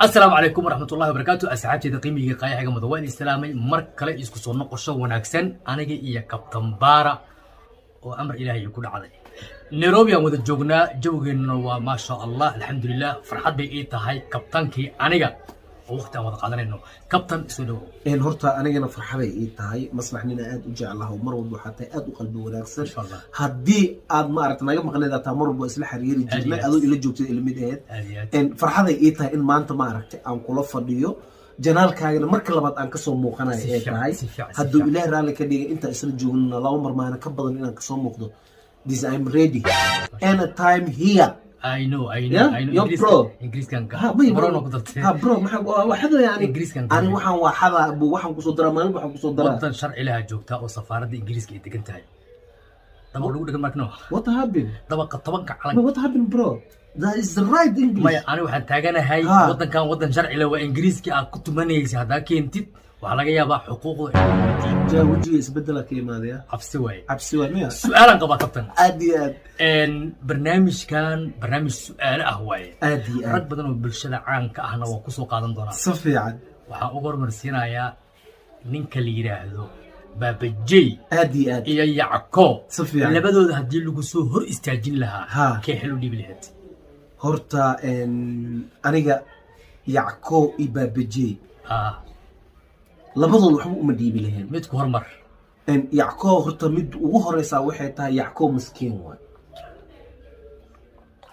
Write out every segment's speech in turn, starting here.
Asalaamu calaykum waraxmatullahi wabarakaatu. Asxaabteeda qiimigii qaayaxiga mudan, waan islaamay mar kale. Isku soo noqosho wanaagsan. Aniga iyo Kabtan Baara oo amar Ilaahay ku dhacday, Nairobi aan wada joognaa. Jawigeennuna waa maasha Allah, alxamdulilah. Farxad bay ii tahay kabtankii aniga oo waqti aan wada qaadanayno. Kabtan, soo dhawow. Horta anigana farxaday ii tahay, Maslax. Nina aad u jeclaha mar walba waxaa tahay aad u qalbi wanaagsan. Masha Allah. Haddii aad maaragta naga maqneed ataa, mar walba isla xiriiri jirnay. Aad iyo aad. Adoo ila joogtay ila mid aheyd. Aad iyo aad. Farxaday ii tahay in maanta maaragtay aan kula fadhiyo channelkaagana marka labaad aan kasoo muuqanayo Si ee fiican, tahay. si fiican, si Hadduu fiican. Ilaah raalli ka dhigay, intaan isla joognana laba mar maana ka badan inaan kasoo muuqdo. This I'm ready anytime here. I know, I know. Yeah? I know. Yo, Ingiriiska. Bro. Ingiriiskan ka Ha, may bro ku dartay. Ha bro, maxaa waxada yani Ingiriiskan ani waxaan waa xada bu waxaan kusoo daraa, maalin waxaan kusoo daraa. Wadan sharci laha joogtaa oo safaaradda Ingiriiska ay degan tahay, dabaq lagu dhegan markno. What happened? Dabaqa 10-ka calan. What happened, bro? That is the right English. Maya, ani waxaan taaganahay wadankan wadan sharci leh waa. Ingiriiskii aad ku tumanaysa haddaa keentid, waxaa laga yaabaa xuquuqda inay weydiiyo. Jaa wejiga isbedela ka imaadaya. Cabsi waaye. Cabsi waa miya? Su-aalaan qabaa, kabtan. Aad iyo aad. Barnaamijkan barnaamij su-aalo ah waaye. Aad iyo Rag aad. badan oo bulshada caanka ahna waa kusoo qaadan doonaa. Si fiican. Waxaan uga hormarsiinayaa ninka la yidhaahdo Baabajey Aad iyo aad. iyo Yacko. Si fiican. Labadooda haddii lagu soo hor istaajin lahaa, kee xil u dhiibi lahayd? Horta aniga Yacko iyo Baabajey labadooda waxba uma dhiibi lahayn. Midku hormar. Yacko horta mid ugu horeysaa waxay tahay, Yacko miskiin waay.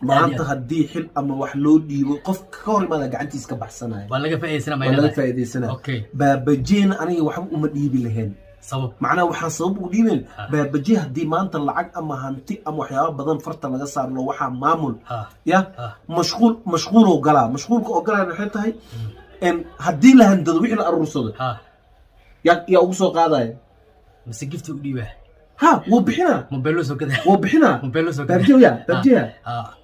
Maanta haddii xil ama wax loo dhiibo, qof ka hor imaada gacantiis ka baxsanaya. Waa laga faa'iidaysanaa. Waa laga faa'iidaysanaya. Baabajeyna aniga waxba uma dhiibi lahayn. Sabab? Macnaha waxaan sabab ugu dhiibeen, Baabaje haddii maanta lacag ama hanti ama waxyaaba badan farta laga saarno, waxaa maamul ya mashquul mashquuloo galaa. Mashquulka oo galaa maxay tahay? Haddii la handado, wixii la aruursado yaa ugu soo qaadaya? Mise gifti u dhiibaa? Ha, wuu bixinaa. Mobeelo soo gadaa. Wuu bixinaa. Mobeelo soo gadaa. Baabjeya, baabjeya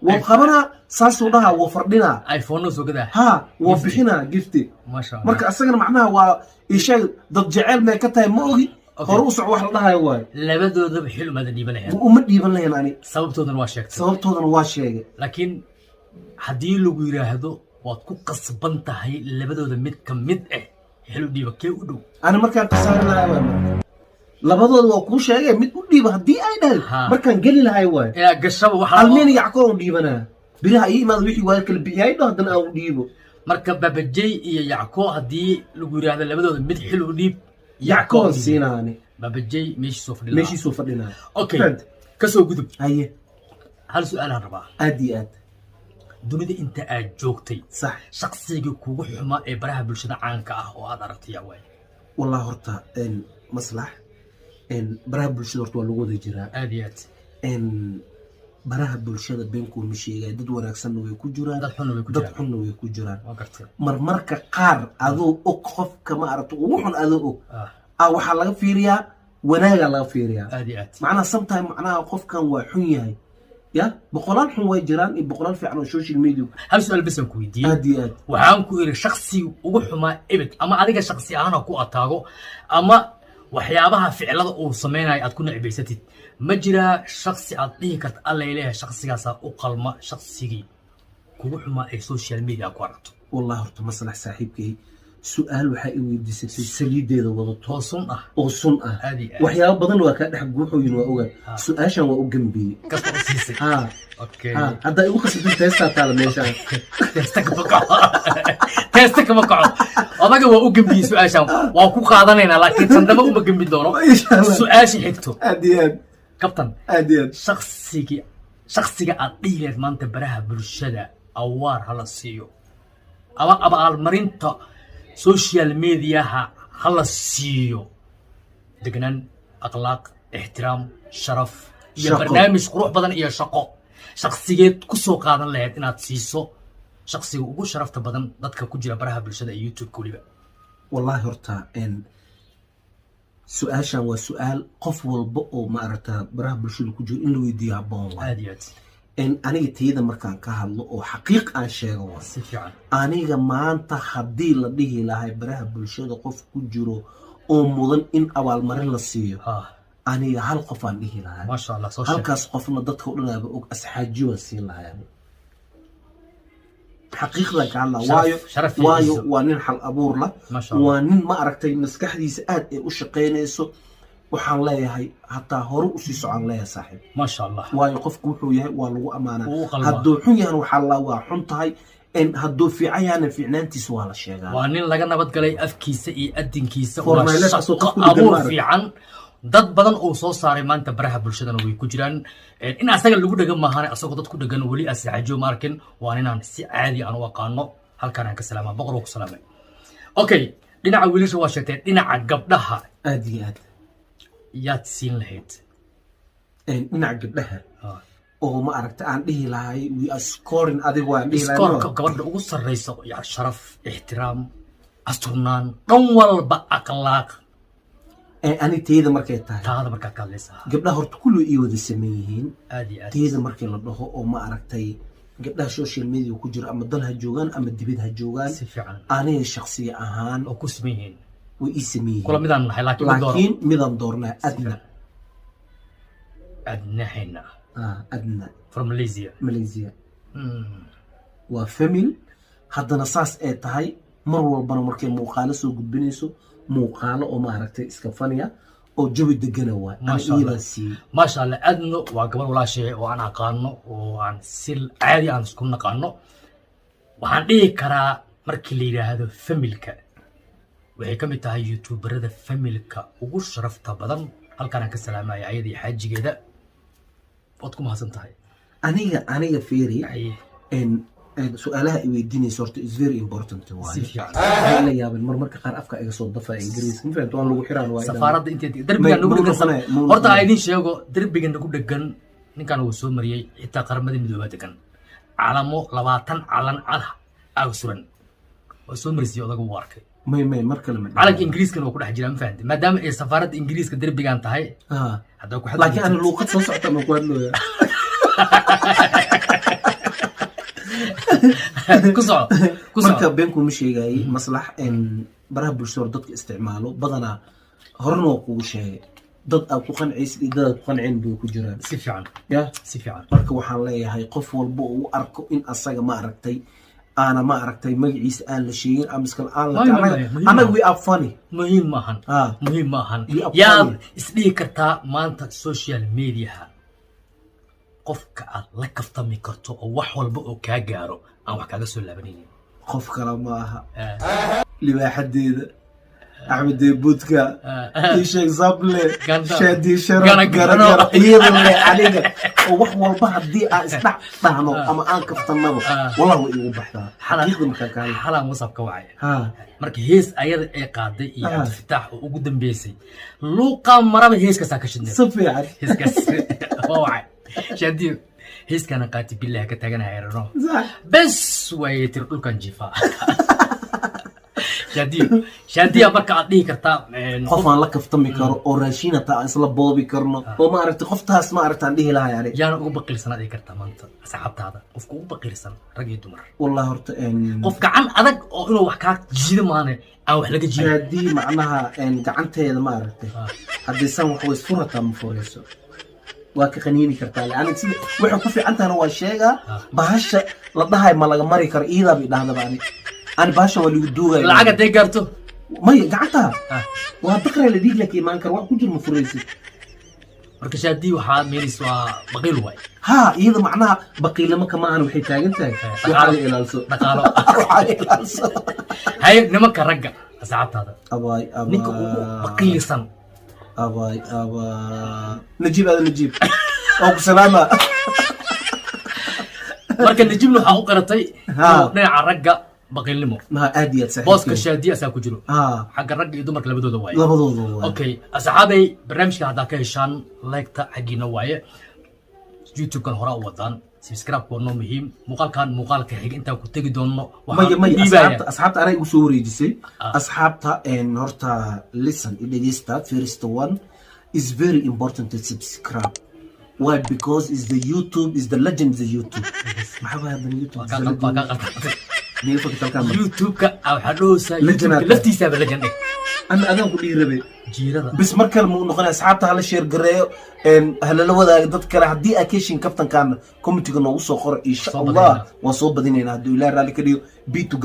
wuu qabanaa, saasuu dhahaa, wuu fardhinaa. iPhone soo gadaa. Ha, wuu Gifti. bixinaa gifti. Maasha Allah. Marka asagana macnaha waa isheeg, dad jecel may ka tahay ma ogi. Hore u soco wax la dhahayo waayo. Labadoodaba xil umaada dhiiban lahayn? Uma dhiiban lahayn ani. Sababtoodana waa sheegtay. Sababtoodana waa sheegay. Laakiin haddii lagu yidhaahdo waad ku qasban tahay labadooda mid ka mid ah xil u dhiiba, kee u dhow? Ani markaan khasaari lahay waay, marka labadooda waa kuu sheegay, mid u dhiiba haddii ay dhahay, markaan geli lahay waayo. Inaad gashaba waxaa Almeena Yacko u dhiibanaa, biraha ii imaada wixii waa kala bixiyay dho, haddana aan u dhiibo. Marka Babajey iyo Yacko haddii lagu yidhaahdo labadooda mid xil u dhiib? Yackoon siinaa ani. Babajey meeshiisoo fadhi lahaa. Meeshiisuu fadhinaa. Okay. Fahant? Kasoo gudub. Haye. Hal su-aalaan rabaa. Aad iyo aad. Dunida inta aad joogtay, shaqsigii kugu xumaa ee baraha bulshada caanka ah oo aad aragtay yaa waaye? Wallah horta Maslax, baraha bulshada horta waa lagu wada jiraa. Aad iyo aad. Baraha bulshada beenkuuma sheegaya, dad wanaagsanna way ku jiraan, dad xunna way ku dad jiraan. Xunna way ku jiraan. Waa gartay. Marmarka qaar adoo og qofka ma aragto ugu xun, adoo og, waxaa laga fiiriyaa wanaagaa laga fiiriyaa. Aad iyo aad. Macnaha sometime, macnaha qofkan waa xun yahay, ya boqolaal xun way jiraan iyo boqolaal fiican oo social media. Hal su-aal bas aan ku weydiiyey. Aad iyo aad. Waxaan ku iri shaksiga ugu xumaa ebed, ama adiga shaksi ahaan ha ku ataago ama waxyaabaha ficilada uu sameynayo aad ku necbaysatid, ma jiraa shaksi aad dhihi karta alla leeyahay shaksigaasaa u qalma shaksigii kugu xumaa ee social media ku aragto? Wallahi horta Maslax saaxiibkay, su-aal waxaa i weydiisatay saliideeda wadato. Oo sun ah. Oo sun ah. Aad iyo aad. Waxyaabo badan waa kaa dhex guuxooyin, waa ogaa. Su-aashan waa u gambiyey. Kasta u siisay. Ha. Okay. Ha, haddaa igu qasabtin, teestaa taala meeshaan. Teesta kama kaco, teesta kama kaco. Odaga waa u gembiyey su-aashan, waa ku qaadanaynaa, laakiin tandama uma gembin doono. Insha Allah. Su-aasha xigto. Aad iyo aad. Kabtan. Aad iyo aad. Shaksiga aad dhihi lahayd maanta baraha bulshada awaar hala siiyo ama abaalmarinta social mediaha hala siiyo, degnaan, akhlaaq, ixtiraam, sharaf iyo Shaqo. barnaamij qurux badan iyo shaqo, shaksigeed ku soo qaadan lahayd inaad siiso shaksiga ugu sharafta badan dadka ku jira baraha bulshada iyo YouTube-ka weliba? Wallahi horta su-aashan waa su-aal qof walba oo maaragta baraha bulshada ku jiro in la weydiiyo habboon waay. Aad iyo aad. Aniga tayada markaan ka hadlo oo xaqiiq aan sheego waa Si fiican. aniga maanta haddii la dhihi lahay baraha bulshada qof ku jiro oo mudan in abaalmarin la siiyo, aniga hal qof aan dhihi lahaa. Maasha Allah, soo sheeg. Halkaas qofna dadka o dhan aaba og, asxaaji waan siin lahaa. Xaqiiqdan ka hadlaa. Sharaf- Waayo, sharaf iyo waayo cizo. Waa nin xal abuur lah. Masha Allah. Waa nin, ma aragtay, maskaxdiisa aad ay u shaqaynayso. Waxaan leeyahay, hataa hore usii socon leeyahay, saaxiib. Maasha Allah. Waayo, qofku wuxuu yahay waa lagu ammaanaa. Wuu u qalmaa. Hadduu xun yahana waxaa la waa xun tahay, hadduu fiican yahana fiicnaantiisa waa la sheegaa. Waa nin laga nabad galay afkiisa iyo adinkiisa. For Waa my life, asoo shaqo qof ku dhegan abuur ma arag. fiican. Dad badan uu soo saaray maanta baraha bulshadana way ku jiraan. In asaga lagu dhegan maahane, asagoo dad ku dhegan weli asixajo ma arkin. Waa ninaan si caadi aan u aqaano. Halkaan aan ka salaamaa. Boqor, waa ku salaamay. Okay, dhinaca wiilasha waa sheegtay. Dhinaca gabdhaha Aad iyo aad. yaad siin lahayd? Dhinaca gabdhaha oo, ma aragta, aan dhihi lahay we are scoring, adiga waan dhihi lahay. Score-ka gabadha ugu sarreysa, ya sharaf, ixtiraam, asturnaan, dhan walba, akhlaaq. Ani teyda markay tahay, Taada markaad ka hadlaysaa. gabdhaha horta kulli ii wada saman yihiin. Aad iyo aad. Teyda markii la dhaho oo, ma aragtay, gabdhaha social media ku jira, ama dal ha joogaan ama dibad ha joogaan, Si fiican. aniga shakhsiya ahaan Oo ku siman yihiin. way ii saman yihiin. Kula midaan nahay, laakiin mid dooro. Laakiin midaan doornaa, Adna. Adnahayna. Ah, Adna. From Malaysia. Malaysia. Waa family haddana saas ay tahay. Mar walbana markay muuqaalo soo gudbinayso, muuqaalo oo, maaragtay, iska faniya oo jawi degana waay. Ana Masha Allah. iyadan siiyey. Maasha Allah. Adno waa gabar walaashay oo aan aqaano oo aan si caadi aan isku naqaano. Waxaan dhihi karaa, markii la yidhaahdo family-ka, waxay ka mid tahay youtuberada family-ka ugu sharafta badan. Halkaan aan ka salaamaya ayada iyo xaajigeeda. Waad ku mahadsan tahay. Aniga fiiri, Haye. En su-aalaha i weydiinaysa horta is very important waaye. Si fiican. Waxay la yaabeen mar marka qaar afka iga soo dafa Ingiriiska, ma fahamta? Waan lagu xiraan waa. Safaaradda inteed derbiga nagu Muu dhegan. noqonaya, muu Horta noqonaya. aan idiin sheego, derbiga nagu dhegan ninkan uu soo mariyey, xitaa Qaramada Midoobaa degan, calamo 20 calan cad aa suran. Waa soo marisiyey odaga, wuu arkay. May, mar kale ma. Calanka Ingiriiskana waa ku dhex jiraa, ma fahamtay? Maadaama ay safaaradda Ingiriiska derbigan tahay, haddaa ku Laakiin ani luuqad soo socota ma ku hadlooya. Ku soco, ku Marka soco. Been kuma sheegayay, maslax baraha bulshada hor dadka isticmaalo badanaa, horena waa kugu sheegay, dad aad ku qancaysid iyo dad aad ku qancin bay ku jiraan. Si fiican. Ya. Si fiican. Marka waxaan leeyahay, qof walba oo u arko in asaga, ma aragtay, aana, ma aragtay, magaciisa aan la sheegin ama iskala aan la May, may, may, muhiim anaga maaha. we are funny. Muhiim maahan. Muhiim maahan. We are Yaad funny. isdhihi kartaa maanta social mediaha qofka aad la kaftami karto oo wax walba oo kaa gaaro aan wax kaaga soo laabanaynin? Qof kale ma aha, libaaxadeeda Axmed Deebuudka, isheeg sable. Ganda. Shaadi Sharaf. Gana- Gara. gano. Gara iyada le aniga oo wax walba haddii aan isdhex dhahno ama aan kaftanaba, wallah way igu baxdaa xaqiiqda markaan ka hadlo. Xalaan WhatsApp ka wacay. Marka hees ayada ay qaaday iyo Cabdifataax oo ugu dambeysay luuqa maraba, heeskaasaa ka shidnay. Si fiican. Heeskaas waa wacay, "Shaadiyo, heeskaana qaati billahi ka taaganahay rano." Sax. Bes waayay tiri, dhulkan jiifaa. Shaadiyo, Shaadiya, marka aad dhihi kartaa Qof aan la kaftami karo oo raashin hataa aan isla boobi karno oo, ma aragtay, qoftaas, ma aragta, aan dhihi lahay ani. Yaana ugu baqiilsan aad dhihi kartaa maanta asxaabtaada, qofka ugu baqiilsan, rag iyo dumar? Wallahi horta Qof gacan adag oo inuu wax kaa jiido maane aan wax laga jiidin. Haddii macnaha gacanteeda, ma aragtay, haddii san wax way isfurataa, ma furayso, waa ka qaniini kartaa. Aniga sida waxay ku fiican tahana waa sheegaa. Bahasha la dhahay ma laga mari karo, iidaaba idhahdaba ani bahasha waa lagu duugaya. Lacag hadday gaarto. Maya, gacanta waa daqra la dhiig la ka imaan karo, wax ku jir ma furaysid. Marka Shaadii waxaa meenays waa baqiil waay. Ha, iyada macnaha baqiilamo kama ahan, waxay taagan tahay waxaa la ilaalso. Dhaqaalo. Waxaa la ilaalso. Haye, nimanka ragga asxaabtaada, Abaay, abaay. ninka ugu baqiilsan? Abaay, abaay, Najiib aada, Najiib oo ku salaama. Marka Najibna waxaa u qaratay inuu dhinaca ragga baqiilnimo Ma aad iyo aad saaxiibkey. Booska Shaadiya asaa ku jiro. Xagga ragga iyo dumarka labadooda waaye. Labadooda waay. Okay, asxaabay, barnaamijka haddaa ka heshaan, like-ta xaggiina waaye, YouTube-kan horaa u wadaan, subscribe waa noo muhiim. Muuqaalkan muuqaalka xiga intaan ku tegi doonno, waxaan Maya, maya. u dhiibayaa Asxaabta anaa igu soo wareejisay. Asxaabta horta listen, i dhegeysta. First one is very important to subscribe. Why? Because is the YouTube, is the legend, is the YouTube. Maxaa waay haddana YouTube Waa is kaa the waa legend. kaa qaldan. Niga fakirta halkaan marka. YouTube-ka waxaa dhahaysaa Legend YouTube-ka aad. laftiisaaba legend eh. Ana adaan ku dhihi rabe. Jiirada. Bis mar kale ma u noqonay. Asxaabta hala share gareeyo, halala wadaaga dad kale. Haddii aa ka heshin kaftankaana, commentiga noogu soo qoro, insha Soo Allah. Badinaynaa. Waan soo badinaynaa hadduu Ilaah raalli ka dhigo. Be together.